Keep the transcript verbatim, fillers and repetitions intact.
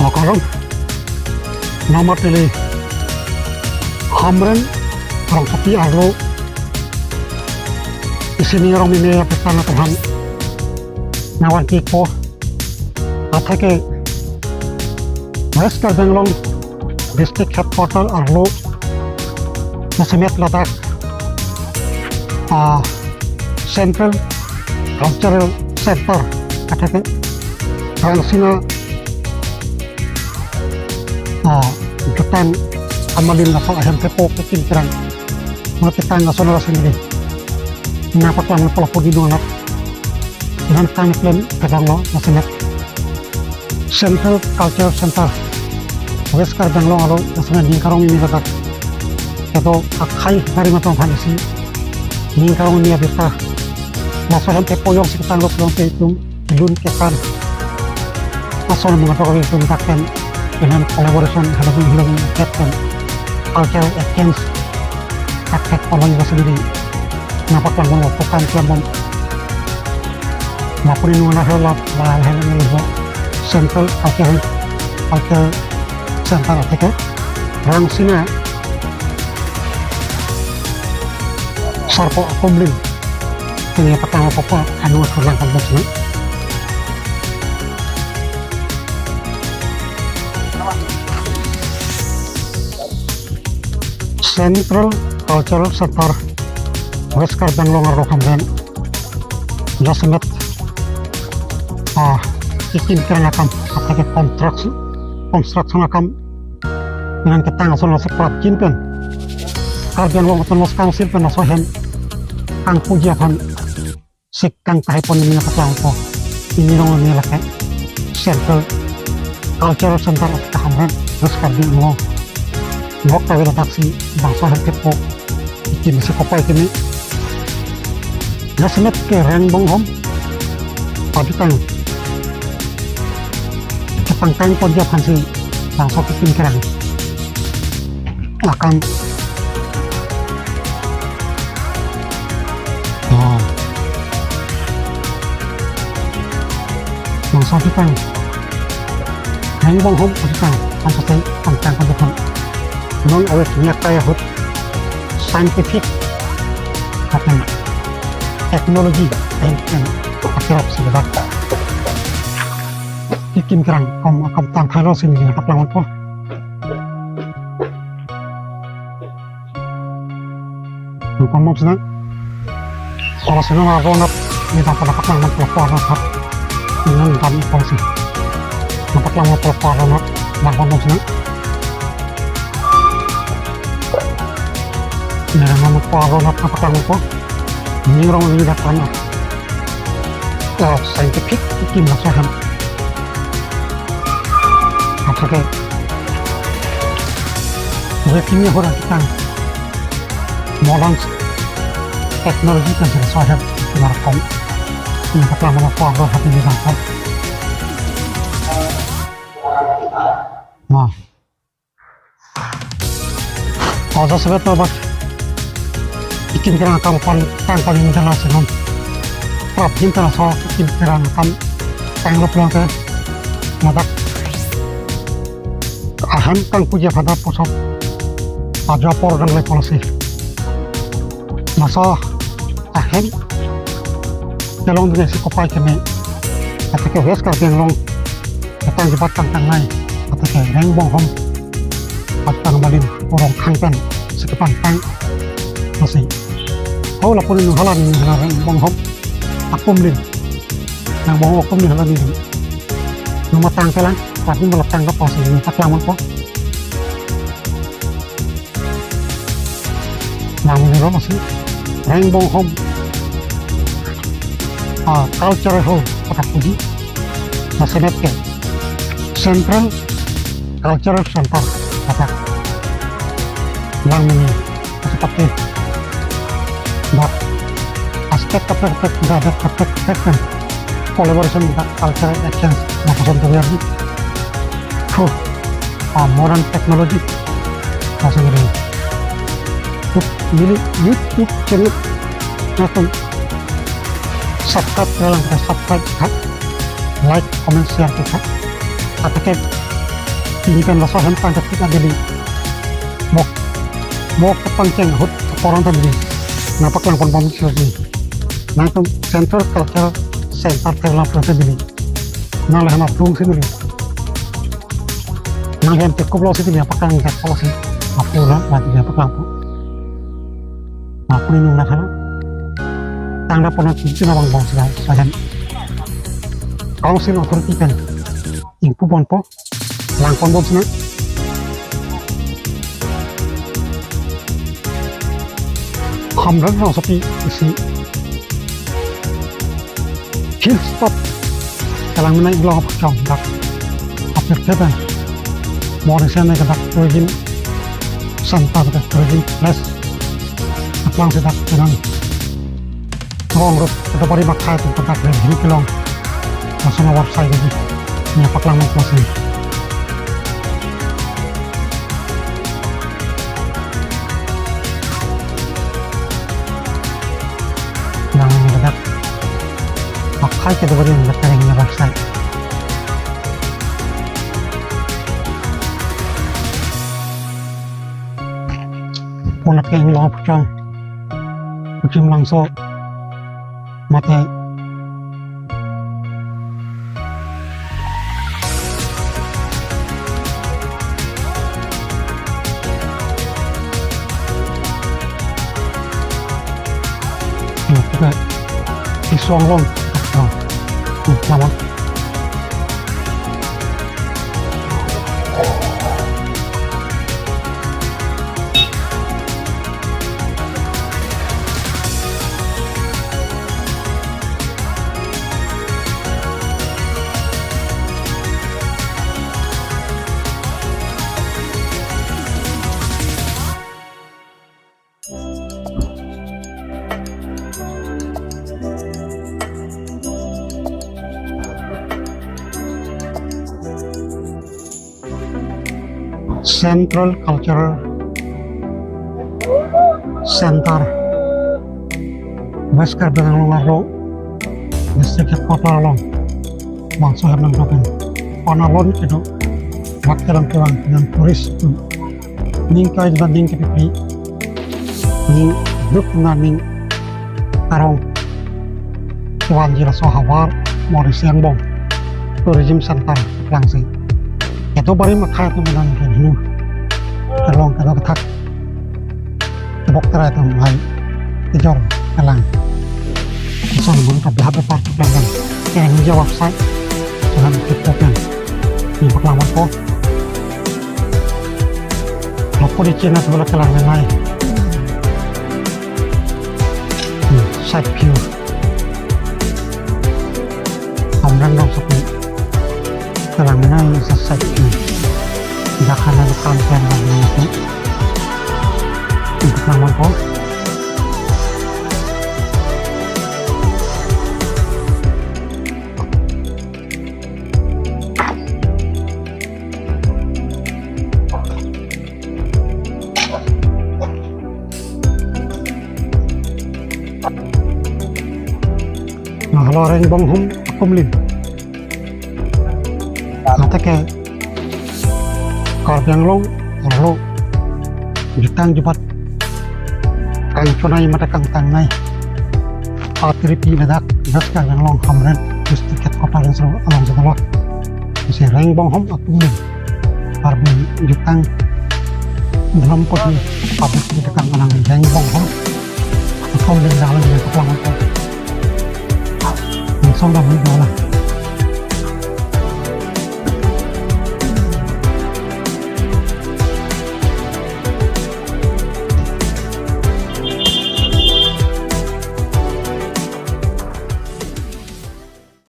Okorong. Namatili Hamren Rongsopi arlo isi ning arong meme apirta nangtum aphan nangvanpipo. Atheke West Karbi Anglong District Headquarter arlo jasemet ladak, ah, Central Cultural Center atheke Rangsina, ah, Jutan Amalin laso ahem thepo kekim kerang. Mati tang ason alas ini. Nangpaklang pelaku di dua anak. Nangtang plan kedang lo, jasemet Central Culture Center West Karbi Anglong arlo jasemet ning karong meme ladak. Kedo akhai nari matong aphan isi ning karong meme apirta. Laso ahem thepo jongsi ketang lo pulang ke itum lun kekan ason mengatok itum tak pen dengan collaboration halabi halabi pen cultural exchange attack online sendiri. Nangpaklang bom, pokok klem bom. Mapuni nung na hela la hela ni lo Central Culture, Culture Center atheke Rangsina sarpo akumlin. Kini patang apa apa anu atur langkang bos na. Central Cultural Center West Karbi Anglong arlo Hamren jasemet, ah, kekim kerang akam atheke construction, construction akam nangketang ason laso prapjin pen Karbi Anglong Autonomous Council pen laso ahem kangpuji aphan si kangkahai pon meme nangpaklangpo. Ning arong meme lake Central Cultural Center of Hamren West Karbi Anglong. Nok ta vela taksi bangso ahem thepo kekim si kopai keme. Jasemet ke Rengbonghom padutang kepangtang ponji aphan si bangso kekim kerang akam. Oh. Bangso padutang. Rengbonghom padutang. Bangso pangtang padutang. Non awet nyakai ahut scientific kata technology and, and akhirap si ladak kekim kerang kom akam tang thalo sini nangpaklangpo. Nangpamop sinang. Kalau sinang arlo nat ni dapat dapat nang nangpamop arlo nat. Nang dam ipong si. Dapat nang nangpamop arlo nat. Nangpamop sinang. Nang nangpamop arlo nat nangpamop. Ning arong ni dapat nang. Oh, scientific kekim laso ahem. Atheke. Gue kini ahut ketang modern technology pen si laso ahem kekim kerang. Nangpaklang mena ko abro hati ni bangsa. Nah. Ojo sebet no bak kekim kerang akam pon tang pon ini dalam senam. Prapjin ta laso kekim kerang akam tanglo pulang ke ladak ahem kangpuji aphan ta pusot ajo apor dangle pulo si. Laso ahem kelong dunsi kopai keme. Atheke West Karbi Anglong ketang jebat tang tangnai. Atheke Rengbonghom padutang Amalin Rongkhang pen si kepangtang. Masi. Ho lapu ni nung hala ni nung hala Rengbonghom akumlin. Rengbonghom akumlin hala ni. Nung matang kelang, tapi malah tangkap pon si nangpaklangpo. Nang mene ro masi Rengbonghom, ah, Cultural Hall kota puji. Jasemet ke Central Cultural Center kota. Nang mene seperti dak aspek kaprek kaprek dak kaprek kaprek kan collaboration dak cultural exchange na koson terjadi. Huh, ah, modern technology. Masuk ini. Tuh, ini YouTube channel. Langsung subscribe, ya, langsung subscribe, ha? Like, comment, share kita. Atheke Pini pen laso ahem tangka tik adili. Mok, mok kapangcheng ahut kaporang ta dili. Nangpaklang ponbom si dili. Nangtum Central Cultural Center theklong pulote dili. Nang lahem aplung si dili. Nang hem tekup lo si dili, paklang jak lo si. Apu lo, lagi dia paklang po. Apu ni nung na thana. Tangda pona kiki na bang bang sila, sajan. Council authority pen ingpu ponpo. Lang ponbom sina. Hamren rongsopi isi. Hill Top. Kalang menai Inglong Aphuchong dak. Apek tepen. Morning sen dak tourism center, dak tourism place. Aplang si dak tenang. Wrong road, kedobari makhai atum dak hill kelong. Lason awar sai lagi. Nangpaklang mong kosin. Nang ni dak. Makhai kedobari dak kereng ni awar sai. Puna ke Inglong Aphuchong. Kuchim Langso. Mate. Mate. Isong long. Oh. Nama. Central Cultural Center, West Karbi Anglong arlo, District Headquarter along, bangso hem nangkepin. Panalon kedo, mat kelang kelang, yang turis tu. Ning kai dan ning kepipi, ning duk na ning arong. Kevan jila so havar, Morisi angbong. Tourism Center, Langsi. Kedobari makhai atum menang pen hinu. Kelong kedo kethak. Kebok terai atum hai. Kejor kelang. Ison bun ka beha bepar tu kelang. Kereng jawab sai. Tuhan kita kan. Nangpaklang mong ko. Lapu di China tu la kelang menai. Hmm, side view. Hamren rongsopi. Kelang menai sa side view. Dak kanan depan kelang menai. Nangpaklang mong ko. Nahalo Rengbonghom akumlin. Atake Karbi Anglong arlo jutang jubat kangchonai mate kangtangnai. Atripi ladak West Karbi Anglong Hamren District Headquarter along sekolah. Si Rengbonghom akumlin. Karbi jutang dalam poti public jutang anang Rengbonghom akumlin dalam dia keplang. Langsung dah beli bola.